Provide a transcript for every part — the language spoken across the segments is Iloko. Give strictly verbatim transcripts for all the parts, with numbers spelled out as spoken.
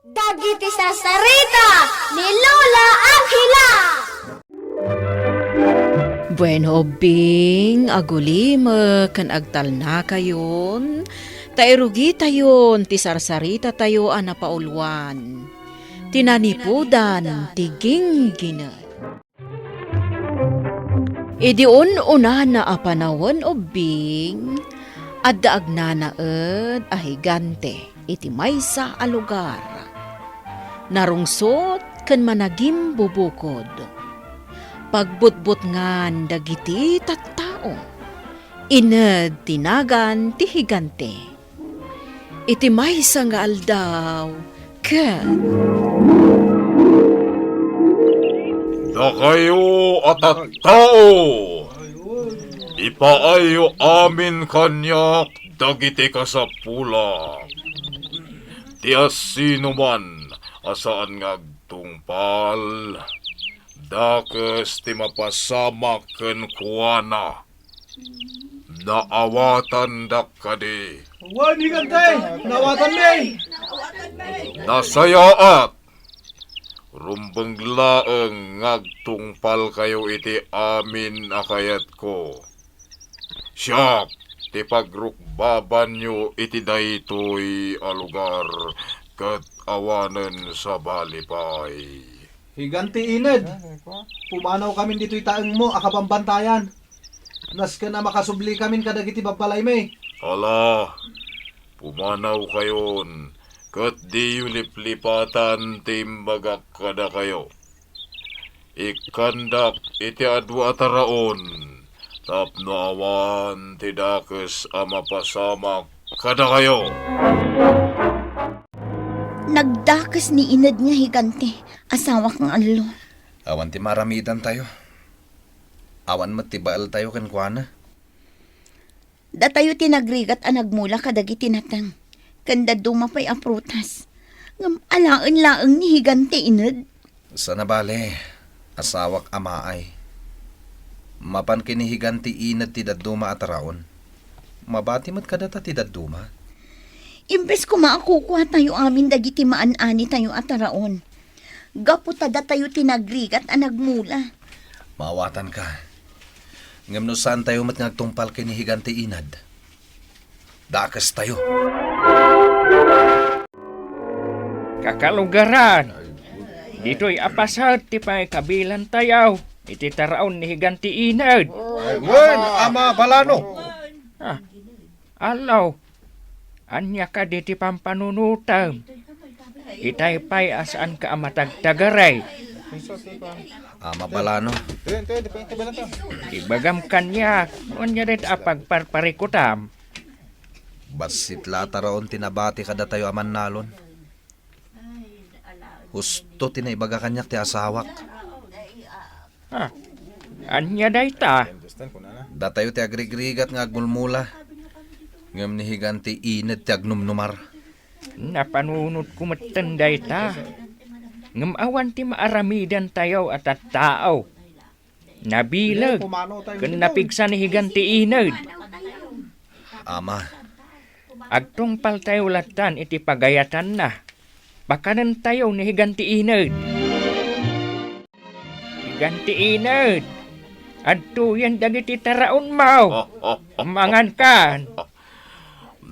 Dagiti sarsarita ni Lola Angela. Bueno, ubbing, agulimek ken agtalnakayon, ta irugitayon ti sarsaritatayo a napauluan, ti nanipudan ti gingginet. Idi un-unana a panawen, ubbing, adda agnanaed a higante iti maysa a lugar. Narungsot ken managimbubukod. Pagbutbutngan dagiti tattao. Ined ti nagan ti higante. Iti maysa nga aldaw, ket Dakayo a tattao, ipaayyo amin kaniak dagiti kasapulak. Ti asinoman a saan nga agtungpal, dakes ti mapasamak kenkuana. Naawatandak kadi? Wen, higante! Naawatanmi! Nasayaat! Rumbeng laeng nga agtungpalkayo iti amin a kayatko. Siak ti pagrukbabanyo iti daytoy a lugar ket awanen sabali pay. Higante Ined, pumanawkamin ditoy taengmo a kabambantayan. Nasken a makasublikamin kadagiti babbalaymi. Ala, pumanawkayon, ket diyo liplipatan ti imbagak kadakayo. Ikkandak iti adu a taraon tapno awan ti dakes a mapasamak kadakayo. Nagdakes ni Ined nga higante, asawak nga allo. Awan ti maaramidantayo. Awan met ti baeltayo kenkuana. Datayo ti nagrigat a nagmula kadagiti nateng, ken dadduma pay a prutas. Ngem alaen laeng ni higante Ined. Sana bale, asawak a maay. Mapan ken ni higante Ined ti dadduma a taraon. Mabati met kadata ti dadduma. Imbes koma a kukuatayo amin dagiti maan-anitayo a taraon. Gapu ta datayo ti nagrigat a nagmula. Maawatanka. Ngem no saantayo met nga agtungpal ken ni higante Ined, dakestayo. Kakalugaran, ditoy a paset ti pangikabilantayo iti taraon ni higante Ined. Wen, Ama Balano. Ah, Allo, ania kadi ti pampanunotem? Itay pay a saanka a matagtagari. Ama Balano. Ibagam kaniak, no ania dayta a pagparparikutam. Bassit la a taraon ti nabati kadatayo a mannalon. Husto ti naibaga kaniak ti asawak. Ah, ania dayta? Datayo ti agrigrigat nga agmulmula, ngem ni higante Ined ti agnumnumar. Napanunotko metten dayta, ngem awan ti maaramidantayo a tattao. Nabileg ken napigsa ni higante Ined. Ama. Agtungpaltayo lattan iti pagayatanna. Pakanentayo ni higante Ined. Higante Ined, adtoyen dagiti taraonmo. Mangankan.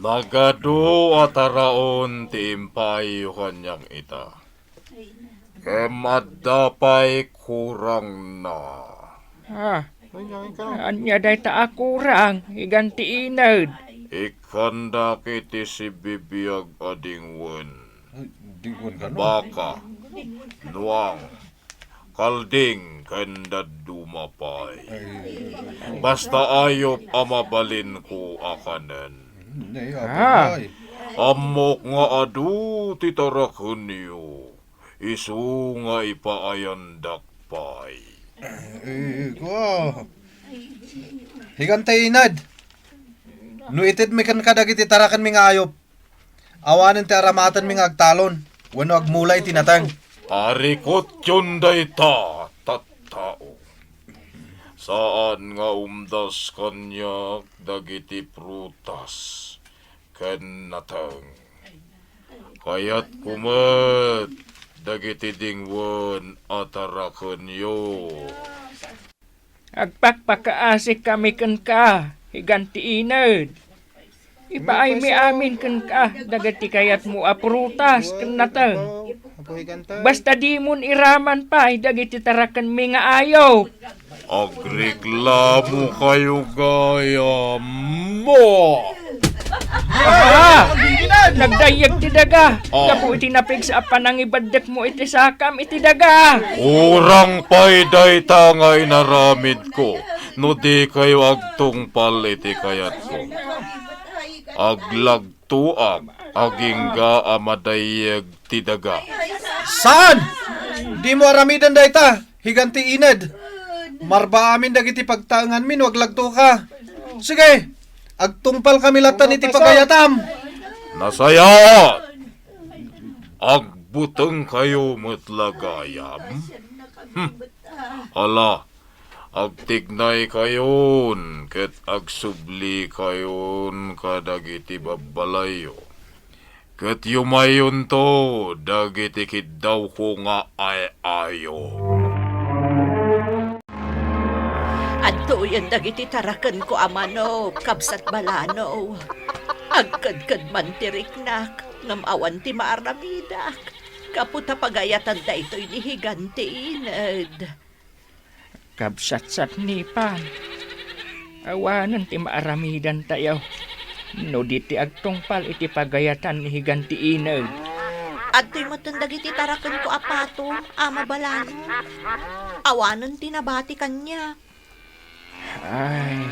Nagadu a taraon ti impaayyo kaniak ita. Ngem adda pay kurangna. Ah, ania dayta a kurang, higante Ined? Ikkandak iti sibibiag a dingwen. Ay, dingwen kano? Baka, nuang, kalding, ken dadduma pay. Ay. Basta ayop a mabalinko a kanen. Nay, Ah. Apay. Ammok nga adu ti tarakenyo. Isu nga ipaayandak pay. Eh, kua. Higante Ined. No itedmi kenka dagiti tarakenmi nga ayop, awanen ti aramatenmi nga agtalon wenno agmula iti nateng. Parikutyon dayta, tattao. Saan nga umdas kaniak dagiti prutas ken nateng. Kayatko met dagiti dingwen a tarakenyo. Agpakpakaasikami kenka, higanti ined. Ipaaymi amin kenka dagiti kayatmo a prutas ken nateng. Basta dimon iraman pay dagiti tarakenmi nga ayup. Agreklamo kayo gayam. Ah! Nagdayyeg ti daga. Ah. Gapu iti napigsa a panangibaddekmo iti sakam iti daga. Urang pay dayta nga inaramidko no di kayo agtungpal iti kayatko. Aglagtoak agingga a madayyeg ti daga. Saan? Dimo aramiden dayta, higanti ined. Marba amin dagiti pagtaenganmi no aglagtoka. Sige, agtungpalkami latta iti pagayatam. Nasayaat! Agbuteng kayo met la gayam? Hmm. Ala, agtignay kayon ket agsubli kayon kadagiti babbalayyo. Ket yumayonto dagiti kiddawko nga ay-ayo. Adtoyen dagiti tarakenko a manok, kabsat Balano. Agkedked man ti riknak, ngem awan ti maaramidak. Gapu ta pagayatan daytoy ni Higanti Ined. Kabsat Satnipan, awanen ti maaramidantayo no di ti agtungpal iti pagayatan ni Higanti Ined. Adtoy metten dagiti tarakenko a pato, Ama Balano. Awanen ti nabati kaniak. Ay,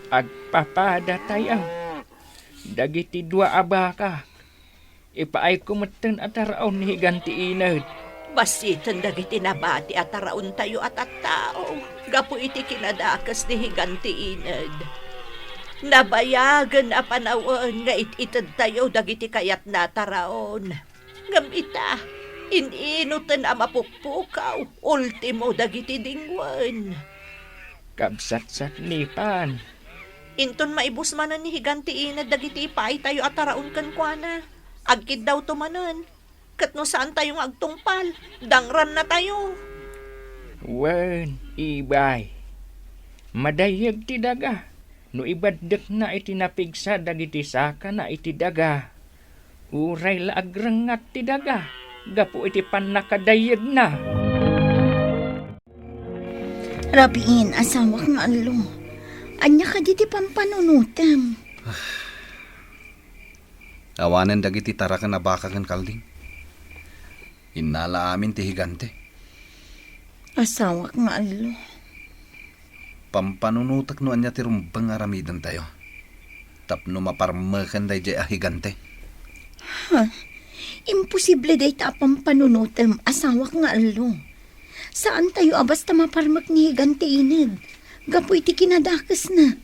agpapadatayo. Dagiti dua a baka, ipaayko metten a taraon ni Higanti Ined. Bassiten dagiti nabati a taraontayo a tattao gapu iti kinadakes ni Higanti Ined. Nabayagen a panawen nga it-itedtayo dagiti kayatna a taraon. Ngem ita, in-inoten a mapukpukaw, ultimo dagiti dingwen. Kabsat Satnipan. Inton maibus manen ni Higanti Ined dagiti ipaaytayo a taraon kenkuana, agkiddawto manen. Ket no saantayo nga agtungpal, dangrannatayo. Wen, ibay. Madayyeg ti daga. No ibaddekna iti napigsa dagiti sakana iti daga, uray la agrengngat ti daga gapu iti pannakadayyegna. Rabin, asawak nga allo. Ania kadi ti pampanunotem? Awanen dagiti taraken a baka ken kalding. Innala amin ti Higante. Asawak nga allo. Pampanunotek no ania ti rumbeng nga aramidentayo tapno maparmeken daydiay a Higante. Ha? Imposible dayta a pampanunotem, asawak nga allo. Saantayo a basta maparmek ni Higante Ined gapu iti kinadakesna.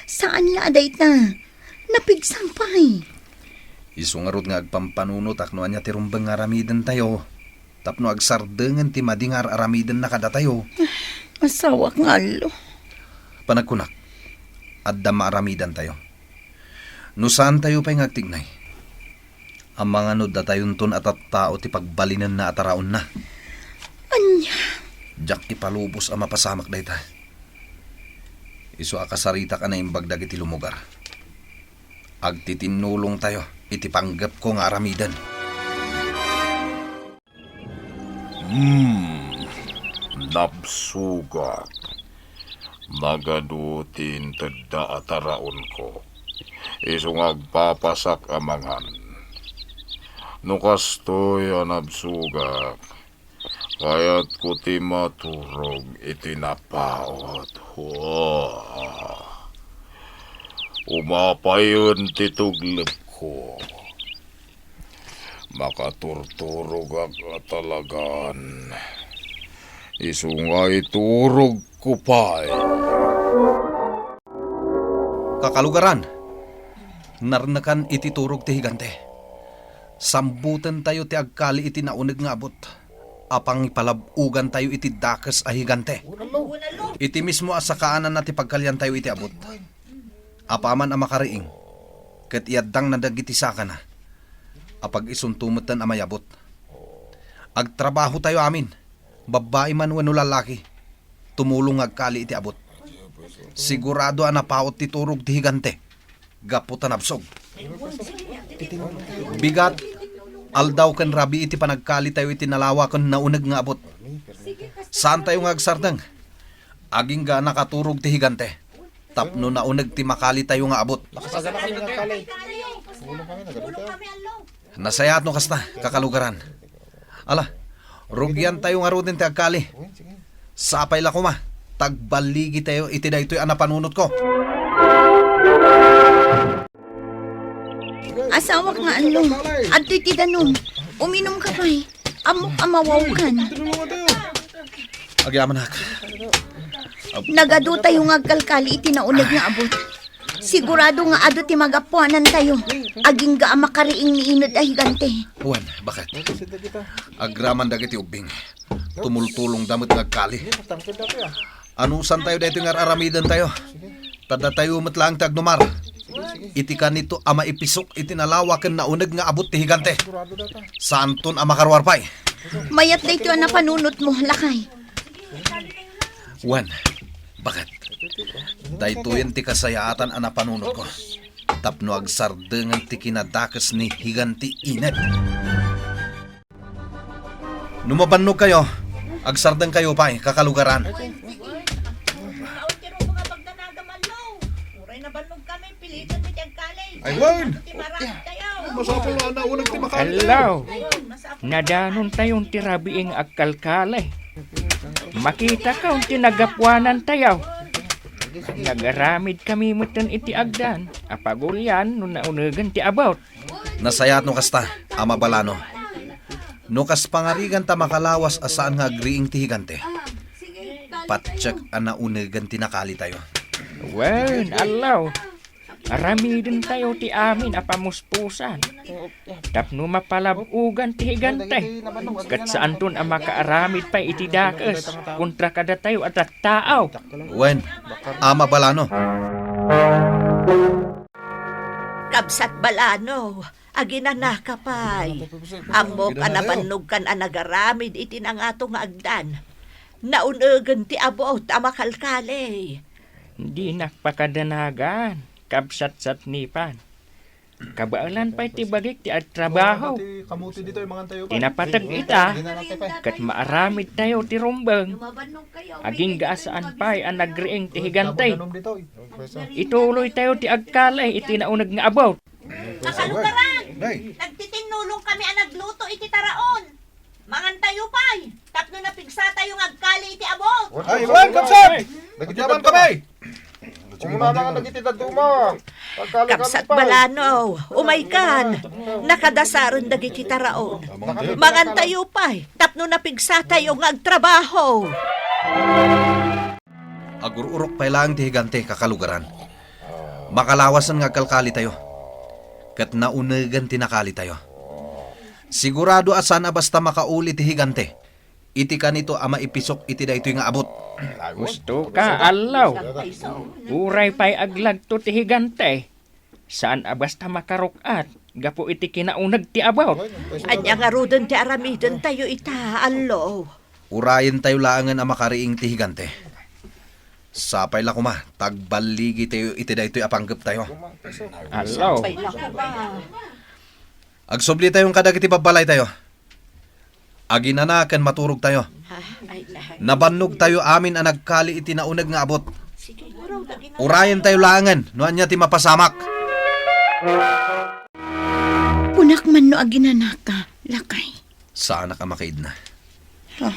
Saan la a dayta. Napigsa pay. Isu ngarud nga agpampanunotak no ania ti rumbeng nga aramidentayo tapno agsardengen ti madi nga ar-aramidenna kadatayo. Asawak nga allo. Panagkunak, adda maaramidantayo. No saantayo pay nga agtignay, amangan no datayonton a tattao ti pagbalinenna a taraonna. Ania? Diak ipalubos a mapasamak dayta. Isu a kasaritak a naimbag dagiti lumugar. Agtitinnulongtayo iti panggepko nga aramiden. Hmm, nabsogak. Nagadu ti intedda a taraonko. Isu nga agpapasak a mangan. No kastoy a nabsogak, kayatko ti maturog iti napaut. Umapayen ti tuglepko. Makaturturogak a talagan. Isu nga iturogko pay. Kakalugaran, narnekan iti turog ti Higante. Sambutentayo ti agkali iti nauneg nga abut a pangipalab-ogantayo iti dakes a Higante. Iti mismo a sakaananna ti pagkaliantayo iti abut. Apaman a makariing, ket iyaddangna dagiti sakana. Apag-isunto metten a mayabut. Agtrabahotayo amin, babbai man wenno lallaki. Tumulong nga agkali iti abut. Sigurado a napaut ti turog ti higante gapu ta nabsog. Bigat, aldaw ken rabii ti panagkalitayo iti nalawa ken nauneg nga abut. Saantayo nga agsardeng. Agingga a nakaturog ti higante tapno nauneg ti makalitayo nga abut. Nakasagana kami nga kalay. Tulong kami, nagaduta. Nasayaat no kasta, kakalugaran. Ala, rugiantayo ngaruden ti agkali. Sapay la koma, ta agballigitayo iti daytoy a napanunotko. Asawak nga allo, adtoy ti danum. Uminumka pay. Ammok a mawawkan. Agyamanak. Nagaduatayo nga agkalkali iti nauneg nga abut. Sigurado nga adu ti magapuanantayo. Agingga a makariing ni ined a higante. Wen, baket? Agraman dagiti ubbing. Tumultulongda met nga agkali. Anusantayo daytoy nga ar-aramidentayo. Ta datayo met laeng ti agdumar. Iti kanito a maipisok iti nalawa ken nauneg nga abut ti higante. Saanton a makaruar pay. Mayat daytoy a napanunotmo, lakay. Wen, baket? Daytoyen ti kasayaatan a napanunotko. Tapno agsardengen ti kinadakes ni higante ined. No mabannogkayo, agsardengkayo pay, kakalugaran. Kaon ti rubo nga pagdanaga, Mallo. Uray nabannog kami, pilitan mi ti agkali. Ay, wen! Ti marami tayo. Masapul a nauneg ti makali. Hello! Ayun, masapul. Nadanontayon ti rabii nga agkalkali. Makitakayon ti nagapuanantayo. Nagaramid kami metten iti agdan a pagulian no naunegen ti abut. Nasayaat no kasta, Ama Balano. No kas pangariganta makalawas a saan nga agriing ti higante, patiek a naunegen ti nakalitayo. Wen, allo. Aramidentayo ti amin a pamuspusan. Tapno mapalab-ogan ti higante, ket saanton a makaaramid pay iti dakes kontra kadatayo a tattao. Wen, Ama Balano. Kabsat Balano, aginanaka pay. Ammok a nabannogkan a nagaramid iti nangato nga agdan. Naunegen ti abut a makalkali. Dinak pakadanagan, kabsat Satnipan. Kabaelan pay ti bagik ti agtrabaho. Ti napateg ita, ket maaramidtayo ti rumbeng. Agingga a saan pay a nagriing ti higante. Ituloytayo ti agkali iti nauneg nga abut. Kakalugaran, nagtitinnulong kami a nagluto iti taraon. Mangantayo pay, tapno napigsatayo nga agkali iti abut. Ay, wen, kabsat! Dagiti agyaman kami! Umuna nga dagiti dadduma. Kabsat Balano, umaykan. Nakadasaren dagiti taraon. Mangantayo pay, tapno napigsatayo nga agtrabaho. Agur-urok pay laeng ti higante, kakalugaran. Makalawasen nga agkalkalitayo. Ket naunegen ti nakalitayo. Sigurado a saan a basta makauli ti higante iti kanito a maipisok iti daytoy nga abut. Husto ka, Allaw. Uray pay aglagto ti higante, saan a basta makaruk-at gapu iti kinauneg ti abut. Ania ngaruden ti aramidentayo ita, Allaw? Urayentayo laengen a makariing ti higante. Sapay la koma, ta agballigitayo iti daytoy a panggeptayo. Allaw. Sapay la koma. Agsublitayon kadagiti babbalaytayo. Aginana ken maturogtayo. Ah, ay, ay. Nabannogtayo amin a nagkali iti nauneg nga abut. Sige, guraw, dagina. Urayentayo laengen no ania ti mapasamak. Kunak man no aginanaka, lakay. Saanak a makaidna. Ah.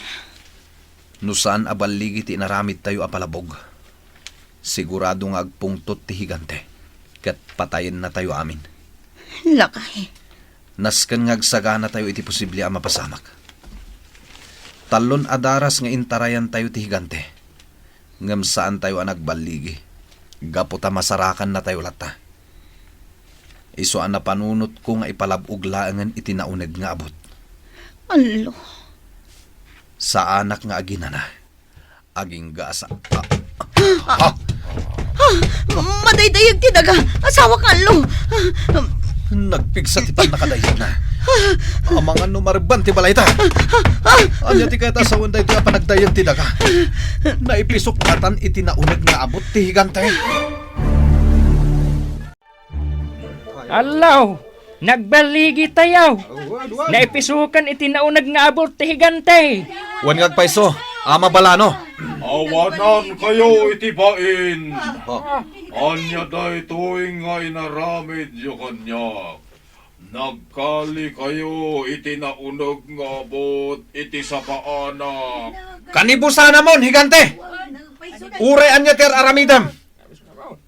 No saan a balligi ti inaramidtayo a palabog, sigurado nga agpungtot ti higante ket patayennatayo amin. Lakay. Nasken nga agsaganatayo iti posible a mapasamak. Tallon a daras nga intarayantayo ti higante, ngem saantayo a nagballigi gapu ta masarakannatayo latta. Isu a napanunotko nga ipalab-og laengen iti nauneg nga abut. Allo. Saanak nga aginana. Agingga a sa-, ah, ah. Ah, madaydayag ti daga. Asawak nga allo. Nagpigsa ti pannakadaydayagna. Amangan no marebban ti balayta. Ania ti kayat a sawen daytoy a panagdayeg ti daga? Naipisok ngatan iti nauneg nga abut ti higante. Allo! Nagbaligi tayo! Naipisokan iti nauneg nga abut ti higante! Wen nga agpayso, Ama Balano. Awanan kayo iti bain. Ania daytoy nga inaramidyo kaniak? Nagkali kayo iti nauneg nga abut iti sapaanak. Kanibusanamon, higante! Uray ania ti ar-aramidem,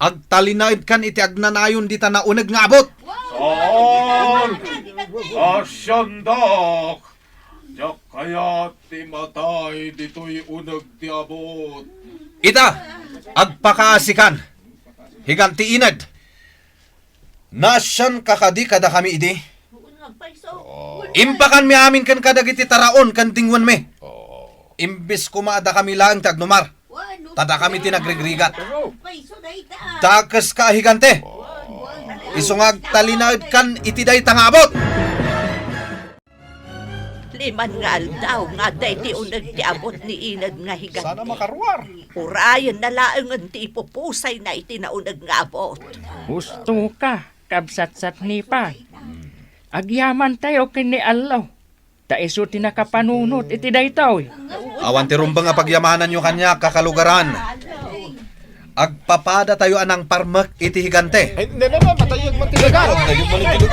agtalinaedkan iti agnanayon dita nauneg nga abut. Saan! Asiandak! Diak kayat ti matay ditoy uneg ti abut. Ita, agpakaasikan. Higante Ined, naasianka kadi kadakami idi? Impakanmi amin ken kadagiti taraon ken dingwenmi. Imbes koma a dakami laeng ti agnumar, ta dakami ti nagrigrigat. Dakeska a higante. Isu nga agtalinaedkan iti dayta nga abut. Liman nga aldaw nga adda iti uneg ti abut ni Ined nga higante. Sana makaruar. Urayenna laengen ti ipupusayna iti nauneg nga abut. Husto ka, kabsat-satnipay. Agyamantayo ken ni Allo, ta isu ti nakapanunot iti daytoy. Awan ti rumbeng a pagyamananyo kaniak, kakalugaran. Agpapadatayo a nangparmek iti higante. Ay, hindi naman, matayag man ti daga. Matayag man ti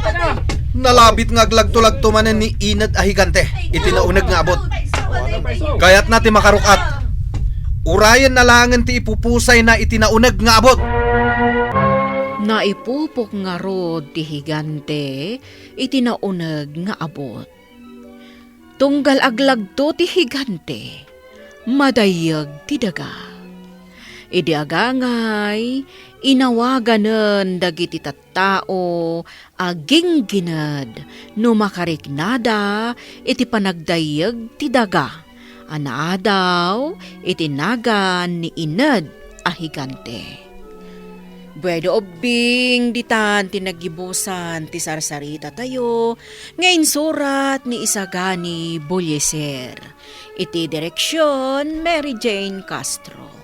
daga. Nalabit nga aglagto-lagto manen ni Ined a higante iti nauneg nga abut. Kayatna ti makaruk-at. Urayenna laengen ti ipupusayna iti nauneg nga abut. Naipupok ngarud ti higante iti nauneg nga abut. Tunggal aglagto ti higante, madayeg ti daga. Idi agangay, inawaganen dagiti tattao a ginggined no makariknada iti panagdayeg ti daga a naadaw iti nagan ni Ined a higante. Bueno, ubbing, ditan ti naggibusan ti sarsarita tayo nga insurat ni Isagani Bullieser. Iti direksion, Mary Jane Castro.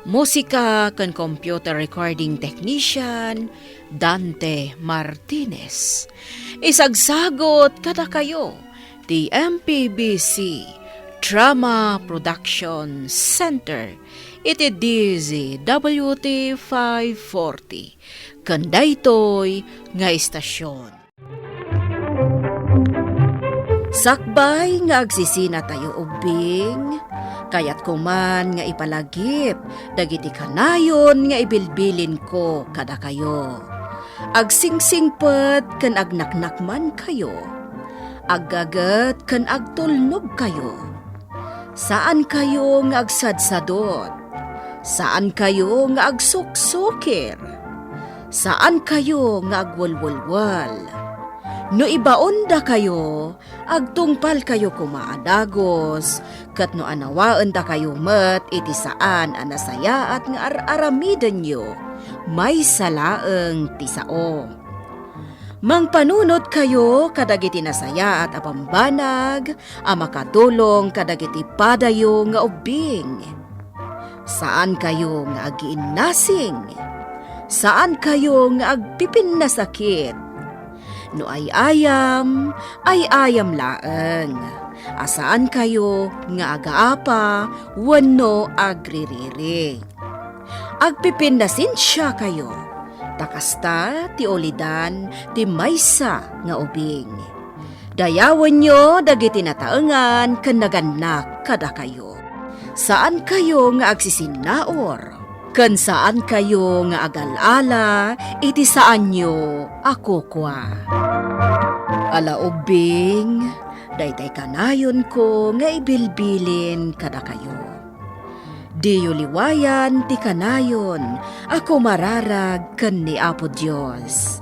Musika ken computer recording technician, Dante Martinez. Isagsagut kadakayo ti M P B C Drama Production Center iti D Z W T five forty, ken daytoy nga istasion. Sakbay nga agsisinatayo ubbing, kayatko man nga ipalagip dagiti kanayon nga ibilbilinko kadakayo. Agsingsingpet ken agnaknakmankayo. Aggaget ken agtulnogkayo. Saankayo nga agsadsadot. Saankayo nga agsuksukir. Saankayo nga agwelwelwel. No ibaondakayo, agtungpalkayo koma a dagus, ket no anawaendakayo met iti saan a nasayaat nga ar-aramidenyo, maysa laeng ti sao. Mangpanunotkayo kadagiti nasayaat a bambanag a makatulong kadagiti padayo nga ubbing. Saankayo nga agiinnasing. Saankayo nga agpipinnasakit. No ay-ayam, ay-ayam laeng. A saankayo nga agaapa wenno agririri. Agpipinnasensiakayo, ta kasta ti ulidan ti maysa nga ubing. Dayawenyo dagiti nataengan ken nagannak kadakayo. Saankayo nga agsisinnaur, ken saankayo nga agal-ala iti saanyo a kukua. Ala ubbing, daytay kanayonko nga ibilbilin kadakayo. Diyo liwayan ti kanayon a kumararag ken ni Apo Dios.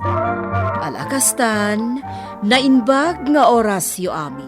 Ala kastan, naimbag nga orasyo amin.